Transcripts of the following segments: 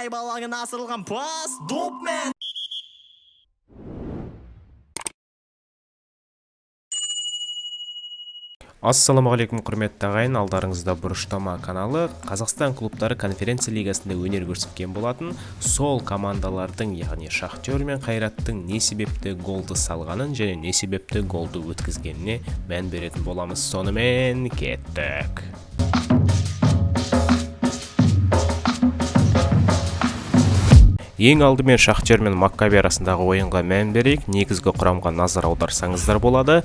Айып алаңына асырылған пас допмен. Ассалаумағалейкум, құрметті ағайын! Алдарыңызда Бұрыштама каналы. Қазақстан клубтары конференция лигасында өнер көрсеткен болатын. Сол командалардың, яғни Шахтер мен Қайраттың не себепті голды салғанын және не себепті голды өткізгеніне мән беретін боламыз. Сонымен, кеттік. Ең алдымен Шахтер мен Маккаби арасындағы ойынға мән берейік. Негізгі құрамға назар аударсаңыздар болады.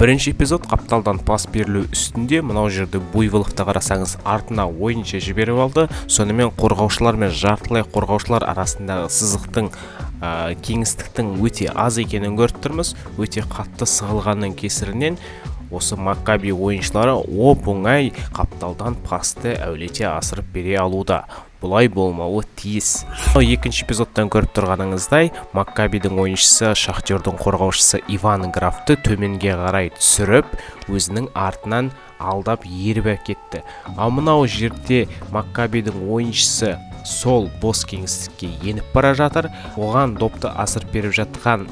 Бірінші эпизод қапталдан пас берілу үстінде. Мынау жерде Буйволовты қарасаңыз, артына ойыншы жіберіп алды. Сонымен қорғаушылар мен жартылай қорғаушылар арасындағы сызықтың, кеңістіктің өте аз екенін көріп тұрмыз. Өте қатты сығылғанның кесірінен осы Маккаби ойыншылары оп-оңай қапталдан пасты әулете асырып бере алуда. Бұлай болмауы тиіс. Екінші эпизодтан көріп тұрғаныңыздай, Маккабидің ойыншысы Шахтердің қорғаушысы Иван Графты төменге қарай түсіріп, өзінің артынан алдап еріп әкетті. Ал мынау жерде Маккабидің ойыншысы сол бос кеңістікке еніп бара жатыр. Оған допты асырып беріп жатқан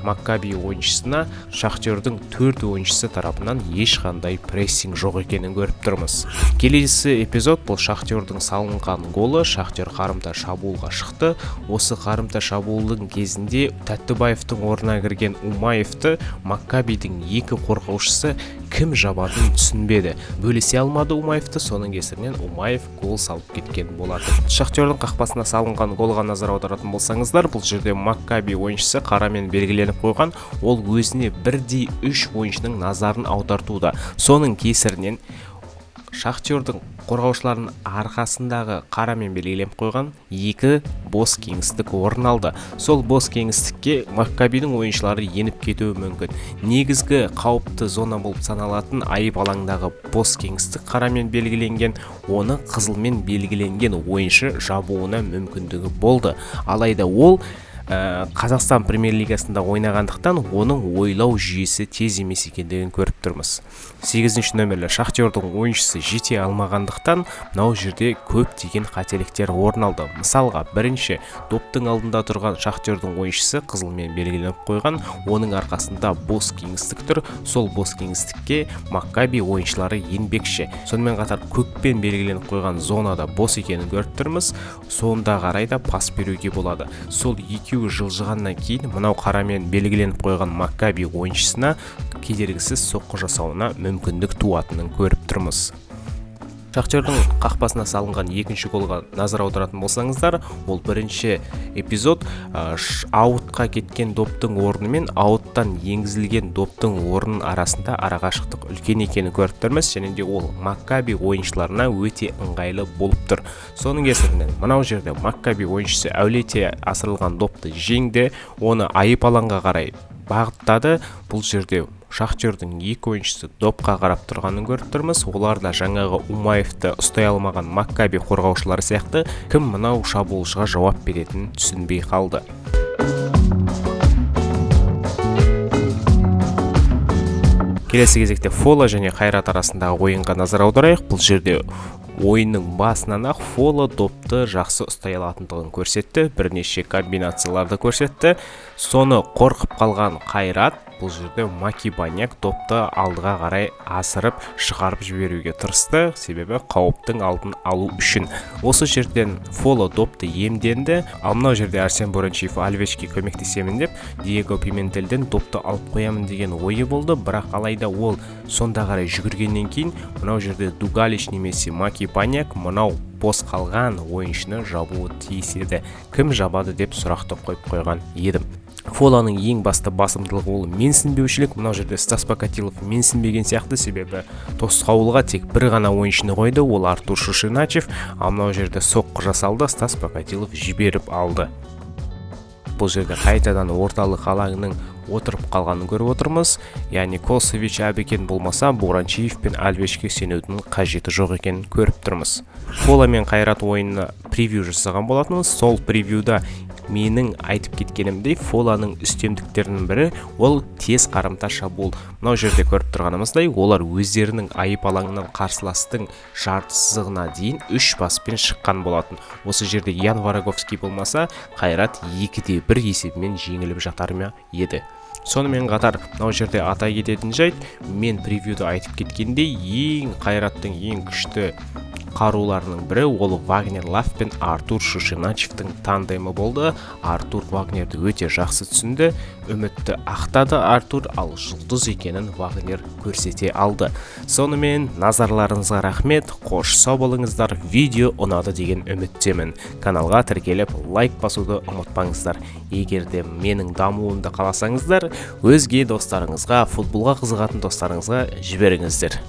Маккаби ойыншысына Шахтердің төрт ойыншысы тарапынан ешқандай прессинг жоқ екенін көріп тұрмыз. Келесі эпизод бұл Шахтердің салынған голы. Шахтер қарымта шабуылға шықты. Осы қарымта шабуылдың кезінде Тәттібаевтың орнына кірген Умаевты Маккабидің екі қорғаушысы кім жабатынын түсінбеді. Бөлісе алмады Умаевты, соның кесірінен Умаев гол салып кеткен болатын. Шахтердің қақпасына салынған голға назар аударатын болсаңыздар, бұл жерде Маккаби ойыншысы қарамен белгіленіп қойған, ол өзіне бірдей үш ойыншының назарын аудартуда. Соның кесірінен Шахтердің қорғаушыларының арқасындағы қарамен белгіленіп қойған екі бос кеңістік орын алды. Сол бос кеңістікке Маккабидің ойыншылары еніп кетуі мүмкін. Негізгі қауіпті зона болып саналатын айып алаңдағы бос кеңістік қарамен белгіленген, оны қызылмен белгіленген ойыншы жабуына мүмкіндігі болды. Алайда ол Қазақстан премьер-лигасында ойнағандықтан оның ойлау жүйесі тез емес екендігін көріп тұрмыз. 8 нөмірлі Шахтердің ойыншысы жете алмағандықтан мынау жерде көптеген қателіктер орын алды. Мысалға, бірінші доптың алдында тұрған Шахтердің ойыншысы қызылмен белгіленіп қойған, оның арқасында бос кеңістік тұр. Сол бос кеңістікке Маккаби ойыншылары енбекші. Сонымен қатар көкпен белгіленіп қойған зонада бос екенін көріп тұрмыз. Сонда қарай да пас беруге болады. Сол екеуі жылжығаннан кейін мынау қарамен белгіленіп қойған Маккаби ойыншысына кедергісіз соққы жасауына мүмкіндік туатынын көріп тұрмыз. Шахтердің қақпасына салынған екінші голға назар аударатын болсаңыздар, ол бірінші эпизод, аутқа кеткен доптың орны мен ауттан енгізілген доптың орнының арасында арақашықтық үлкен екенін көріп тұрмыз, және де ол Маккаби ойыншыларына өте ыңғайлы болып тұр. Соның кесірінен мынау жерде Маккаби ойыншысы әулете асырылған допты жеңді, оны айып алаңға қарай бағыттады. Бұл жерде Шахтердің екі ойыншысы допқа қарап тұрғанын көріп тұрмыз. Олар да жаңағы Умаевты ұстай алмаған Маккаби қорғаушылары сияқты кім мынау шабуылшыға жауап беретінін түсінбей қалды. Келесі кезекте Фола және Қайрат арасындағы ойынға назар аударайық. Бұл жерде ойынның басынан-ақ Фола допты жақсы ұстай алатындығын көрсетті, бірнеше комбинацияларды көрсетті. Соны қорқып қалған Қайрат бұл жерде Маки Баняк допты алдыға қарай асырып шығарып жіберуге тырысты, себебі қауіптің алдын алу үшін. Осы жерден Фола допты иемденді. Ал мынау жерде Арсен Боранчиев Альвешке көмектесемін деп Диего Пиментелден допты алып қоямын деген ойы болды, бірақ алайда ол сонда қарай жүгіргеннен кейін мынау жерде Дугалич немесе Маки Баняк мынау бос қалған ойыншыны жабуы тиіс еді. Кім жабады деп сұрақты қойып қойған едім. Фоланың ең басты басымдылығы ол менсінбеушілік. Мынау жерде Стас Покатилов менсінбеген сияқты, себебі тосқауылға тек бір ғана ойыншыны қойды, ол Артур Шушиначев. Ал мынау жерде соққы жасалды, Стас Покатилов жіберіп алды. Бұл жерде қайтадан орталық алаңның отырып қалғанын көріп отырмыз. Яғни Косович, Әбікен болмаса Боранчиев пен Альвешке сенудің қажеті жоқ екенін көріп тұрмыз. Фола мен Қайрат ойынына превью жасаған болатынбыз. Сол превьюда Менің айтып кеткенімдей, Фоланың үстемдіктерінің бірі ол тез қарымта шабуыл. Мынау жерде көріп тұрғанымыздай, олар өздерінің айып алаңынан қарсыластың жарты сызығына дейін үш паспен шыққан болатын. Осы жерде Ян Вороговский болмаса, Қайрат 2-1 есебімен жеңіліп жатар ма еді? Сонымен қатар мынау жерде атай кететін жайт, мен превьюда айтып кеткендей, ең Қайраттың ең күшті қаруларының бірі ол Вагнер Лав пен Артур Шушеначевтің тандемі болды. Артур Вагнерді өте жақсы түсінді, үмітті ақтады Артур, ал жұлдыз екенін Вагнер көрсете алды. Сонымен, назарларыңызға рахмет, қош сау болыңыздар. Видео ұнады деген үміттемін. Каналға тіркеліп, лайк басуды ұмытпаңыздар. Егер де менің дамуымды қаласаңыздар, өзге достарыңызға, футболға қызығатын достарыңызға жіберіңіздер.